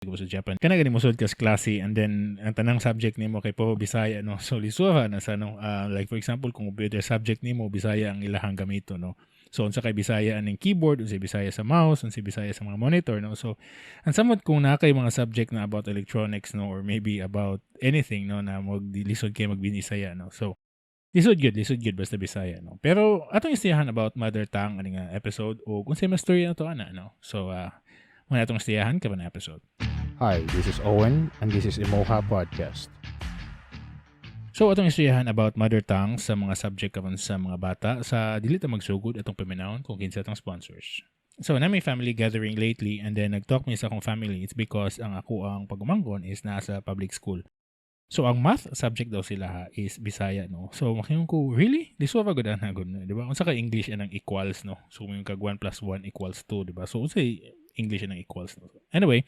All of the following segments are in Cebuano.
Sa Japan. Kana gani mosulod ka sa klase and then ang tanang subject nimo kay puro Bisaya, no. So lisura na sa, no. Like for example, kung computer subject nimo, Bisaya ang ilahang gamito, no. So unsa kay Bisaya aning keyboard, unsa Bisaya sa mouse, unsa Bisaya sa mga monitor, no. So ang samot kung naa kay mga subject na about electronics, no, or maybe about anything, no, na maglisod kay magbinisaya, no. So lisod gyud basta Bisaya, no. Pero atong istoryahan about mother tongue ani nga episode o kung sa mas story na to ana, no. So mao na atong istoryahan karon na episode. Hi, this is Owen, and this is Imoha Podcast. So atong istoryahan about mother tongue sa mga subject karon sa mga bata sa dili ta magsugod, atong paminawon kung kinsa atong sponsors. So naa may family gathering lately and then nagtalk mi sa akong family. It's because ang ako ang pag-umangkon is nasa public school. So ang math subject daw sila ha is Bisaya, no. So makaingon ko, "Really?" Lisod gud ana gud, di ba? Unsa ka English anang equals, no? So moingon kag 1 plus 1 equals 2, di ba? So unsay English anang equals, no? Anyway,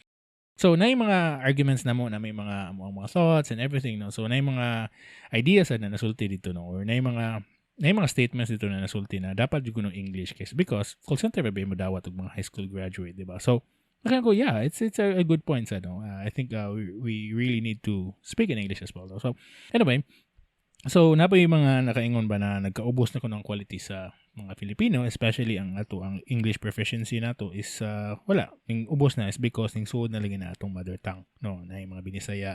so naay mga arguments namo na may mga thoughts and everything, no. So naay mga ideas na nasulti dito, no, or naay mga statements dito na nasulti na dapat jud kuno English kasi because call center ba mo dawat og mga high school graduate, di ba? So makaingon ko, "Yeah, it's a good point sa, no." I think we really need to speak in English as well, no? So anyway, so naa pa yung mga nakaingon ba na nagkaubos na kuno ang quality sa mga Filipino, especially ang ato ang English proficiency nato is wala ning ubos na is because ning suod na lagi na atong mother tongue, no, na yung mga Binisaya,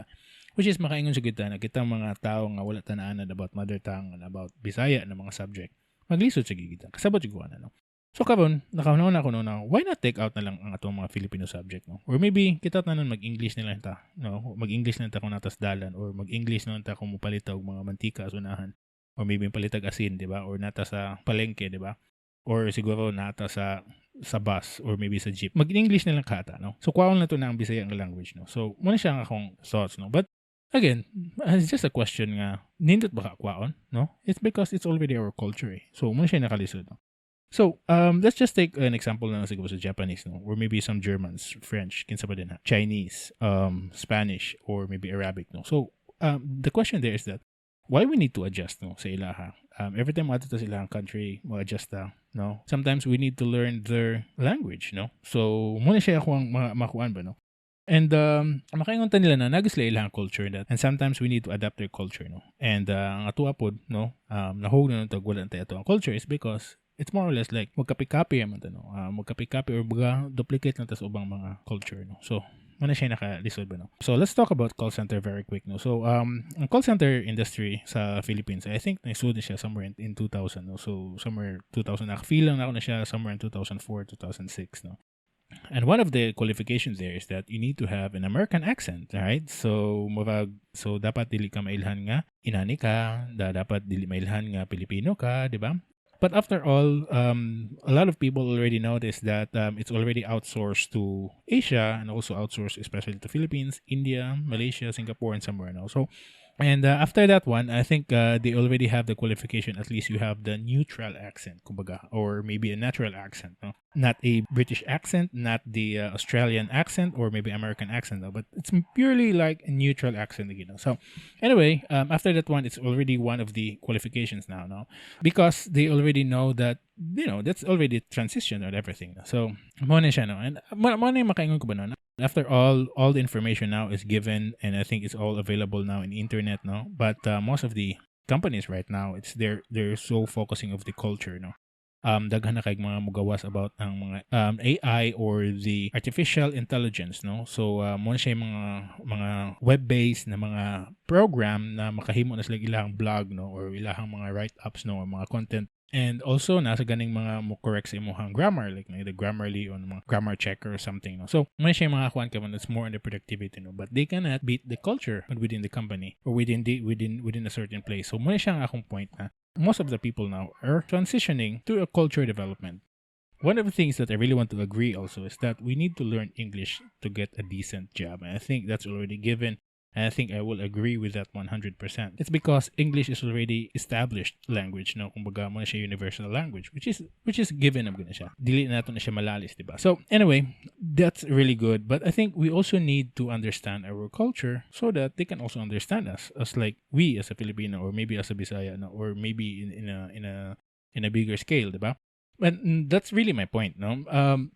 which is makaingon sa kita na kitang mga tao nga wala tan-anad about mother tongue and about Bisaya na mga subject, maglisod sa kita kasabot jud ko ana, no. So karon nakahuna ako, no, na why not take out na lang ang atong mga Filipino subject, no, or maybe kita tanan mag-English na lang ta, no, mag-English na ta kung naa tas dalan or mag-English na lang ta kung mopalit og mga mantika sa unahan or maybe palitag asin, di ba? Or naa ta sa palengke, di ba? Or siguro naa ta sa bus or maybe sa jeep. Mag-English na lang kata, no? So kuwaon na to na ang Bisaya ang language, no? So mao na siya ang akong thoughts, no? But again, it's just a question nga nindot ba ka kwaon, no? It's because it's already our culture, eh. So mao na siya nakalisod, no? So, let's just take an example na lang siguro sa Japanese, no? Or maybe some Germans, French, kinsa pa din ha? Chinese, Spanish, or maybe Arabic, no? So, the question there is that, why we need to adjust, no, sa ilaha? Every time mo ta sa ilang country, mo adjust ta, no? Sometimes we need to learn their language, no? So, mao na siya ako ang makuan ba, no? And makaingon ta nila na naa gyud sila ilang culture that and sometimes we need to adapt their culture, no? And ang atua pod, no, nahug na tag wala ta ato ang culture is because it's more or less like magkapi-copy man ta, no? Magkapi-copy or baga duplicate lang ta sa ubang mga culture, no? So, mao na siya nakalisod ba, no? So, let's talk about call center very quick, no? So, ang call center industry sa Philippines, I think naisud na siya somewhere in 2000, no? So, somewhere 2000, naka-feel lang ako na siya somewhere in 2004, 2006, no? And one of the qualifications there is that you need to have an American accent, right? So, murag, so dapat dili ka mailhan nga inani ka, dapat dili mailhan nga Pilipino ka, di ba? But after all, a lot of people already noticed that it's already outsourced to Asia and also outsourced especially to Philippines, India, Malaysia, Singapore, and somewhere now. So, and after that one, I think they already have the qualification. At least you have the neutral accent, kumbaga, or maybe a natural accent, no? Not a British accent, not the Australian accent, or maybe American accent, no? But it's purely like a neutral accent. So, anyway, after that one, it's already one of the qualifications now, no? Because they already know that that's already transition or everything. No? So, mao na siya, no? And mao na yung makaingon ko ba, no? After all the information now is given, and I think it's all available now in internet, no? But most of the companies right now, it's they're so focusing of the culture, no? Daghan na kay mga mugawas about ang mga AI or the artificial intelligence, no? So mao na siya yung mga web-based na mga program na makahimo na sila ilang blog, no, or ilahang mga write-ups, no, or mga content. And also, nasa ganing mga mo correct sa imong grammar, like the Grammarly or mga grammar checker or something, no? So, mao siya yung mga kuan ka man, it's more on the productivity, no? But they cannot beat the culture within the company or within the within within a certain place. So, mao na siya ang akong point na most of the people now are transitioning to a culture development. One of the things that I really want to agree also is that we need to learn English to get a decent job. And I think that's already given. And I think I will agree with that 100%. It's because English is already established language, no? Kumbaga mao na siya universal language, which is given na na siya. Dili na nato na siya malalis, di ba? So, anyway, that's really good. But I think we also need to understand our culture so that they can also understand us as like we as a Filipino or maybe as a Bisaya, no? Or maybe in a bigger scale, di ba? But that's really my point, no?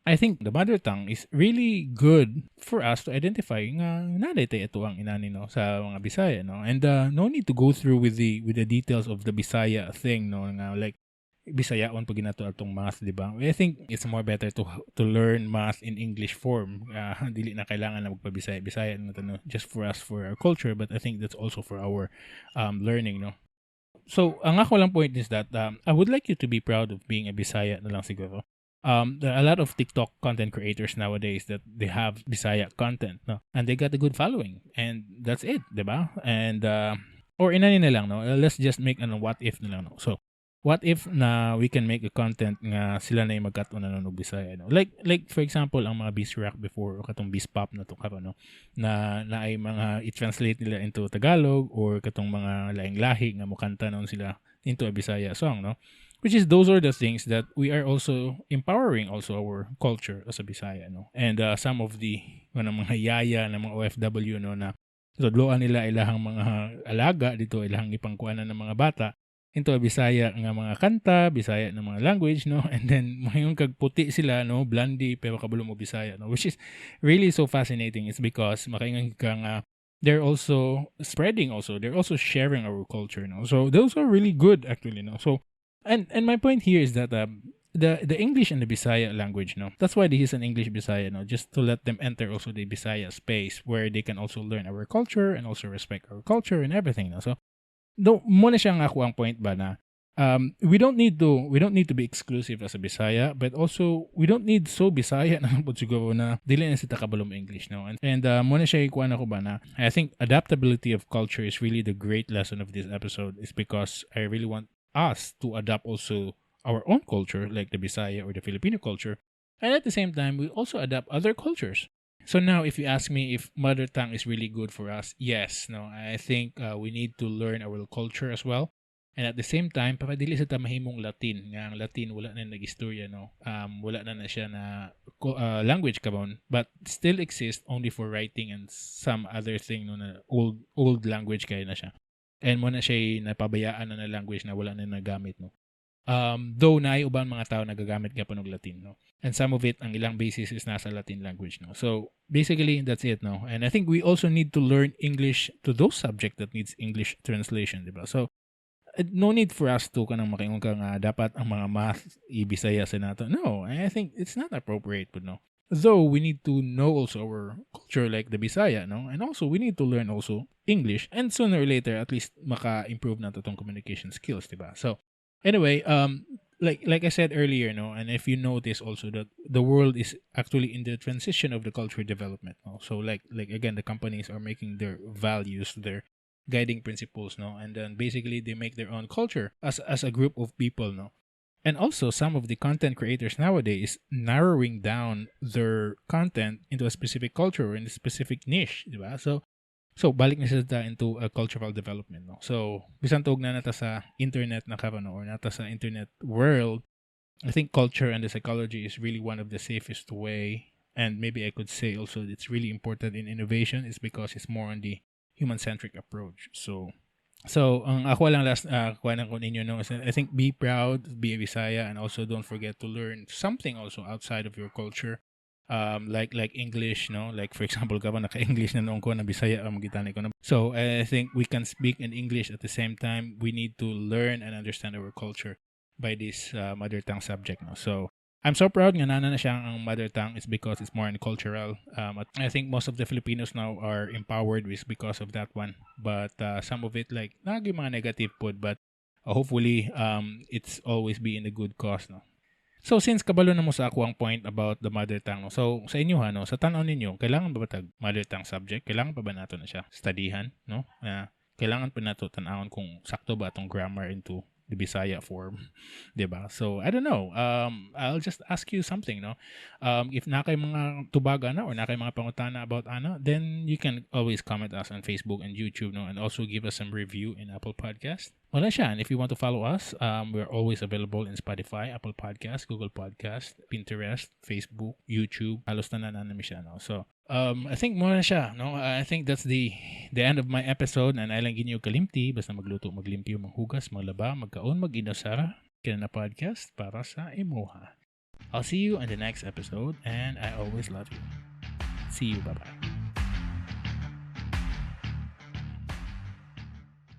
I think the mother tongue is really good for us to identify nga naa tay atoang inani, no, sa mga Bisaya, no? And no need to go through with the details of the Bisaya thing, no, nga like Bisayaon pag ginato atong math, di ba? I think it's more better to learn math in English form. Dili na kailangan na magpabisaya Bisaya na to, no? Just for us, for our culture, but I think that's also for our learning, no? So, ang ako lang point is that I would like you to be proud of being a Bisaya na lang siguro. There are a lot of TikTok content creators nowadays that they have Bisaya content, no? And they got a good following. And that's it, di ba? And, or inani na lang, no? Let's just make ano, what if na lang, no? So, what if na we can make a content nga sila na yung magkat-on na og Bisaya, no? Like for example, ang mga Bisrock before o katong Bispop na to karon, no? Na ay mga i-translate nila into Tagalog or katong mga laing lahi nga mokanta noon sila into a Bisaya song, no? Which is those are the things that we are also empowering also our culture as a Bisaya, no? And some of the mga yaya na mga OFW, no, na tudloan nila ilahang mga alaga dito, ilahang ipangkuanan ng mga bata into a Bisaya nga mga kanta, Bisaya na mga language, no? And then mayon kag puti sila, no, blondie, pero kabalo mo Bisaya, no? Which is really so fascinating. It's because makaingon ka nga they're also spreading also, they're also sharing our culture, no? So those are really good actually, no? So and my point here is that the English and the Bisaya language, no? That's why this is an English Bisaya, no? Just to let them enter also the Bisaya space where they can also learn our culture and also respect our culture and everything, no? So no, mao na siya nga ako ang point ba na we don't need to be exclusive as a Bisaya, but also we don't need so Bisaya na lang pud siguro na dili na sila kabalo mo English, no? And mao na siya ikuan ako ba na I think adaptability of culture is really the great lesson of this episode, is because I really want us to adapt also our own culture, like the Bisaya or the Filipino culture, and at the same time we also adapt other cultures. So now, if you ask me if mother tongue is really good for us, yes, no, I think we need to learn our culture as well. And at the same time, para dili sa ta mahimong Latin, nga ang Latin wala na nag-istorya, no? Wala na na siya na language karon, but still exist only for writing and some other thing, no, na old old language kay na siya. And mao na siya napabayaan na na language na wala na nagamit, no? Though naay uban mga tao nagagamit gapon og Latin, no? And some of it, ang ilang basis is nasa Latin language, no? So, basically, that's it, no? And I think we also need to learn English to those subject that needs English translation, di ba? So, no need for us to kanang makaingon ka nga dapat ang mga math ibisaya sa nato. No, I think it's not appropriate, but no. Though we need to know also our culture like the Bisaya, no? And also we need to learn also English, and sooner or later at least maka-improve na tong communication skills, di ba? So anyway, like I said earlier, no, and if you notice also that the world is actually in the transition of the culture development, no? So like again, the companies are making their values their guiding principles, no, and then basically they make their own culture as a group of people, no? And also some of the content creators nowadays narrowing down their content into a specific culture or in a specific niche, di ba? So balik na siya into a cultural development, no? So bisan tuog na nata sa internet na karon, no, or nata sa internet world, I think culture and the psychology is really one of the safest way, and maybe I could say also it's really important in innovation, is because it's more on the human-centric approach. So ang ako lang last kuha ko ninyo, no, is I think be proud, be a Bisaya, and also don't forget to learn something also outside of your culture. Like English, no? Like for example, karon naka-English na noon ko na Bisaya ang gitani ko na. So I think we can speak in English. At the same time, we need to learn and understand our culture by this mother tongue subject, no? So I'm so proud nga nana na siya ang mother tongue is because it's more in cultural. I think most of the Filipinos now are empowered with because of that one. But some of it like nagi mga negative pod, but hopefully it's always be in the good cause, no? So since kabalo na mo sa ako ang point about the mother tongue, no? So sa inyo ha, no, sa tan-aw ninyo, kailangan ba tag mother tongue subject? Kailangan pa ba nato na siya studyhan, no? Kailangan pa nato tan-awon kung sakto ba atong grammar into the Bisaya form, 'di ba? So I don't know. I'll just ask you something, no? If naa kay mga tubaga na or naa kay mga pangutana about ana, then you can always comment us on Facebook and YouTube, no? And also give us some review in Apple Podcast. Wala siya. And if you want to follow us, we're always available in Spotify, Apple Podcast, Google Podcast, Pinterest, Facebook, YouTube. Halos tanan na namin siya, no? So, I think mao na siya, no? I think that's the end of my episode, and I lang ginyo kalimti basta magluto, maglimpyo, maghugas, maglaba, magkaon, mag-inusara. Kini na podcast para sa imuha. I'll see you in the next episode, and I always love you. See you. Bye-bye.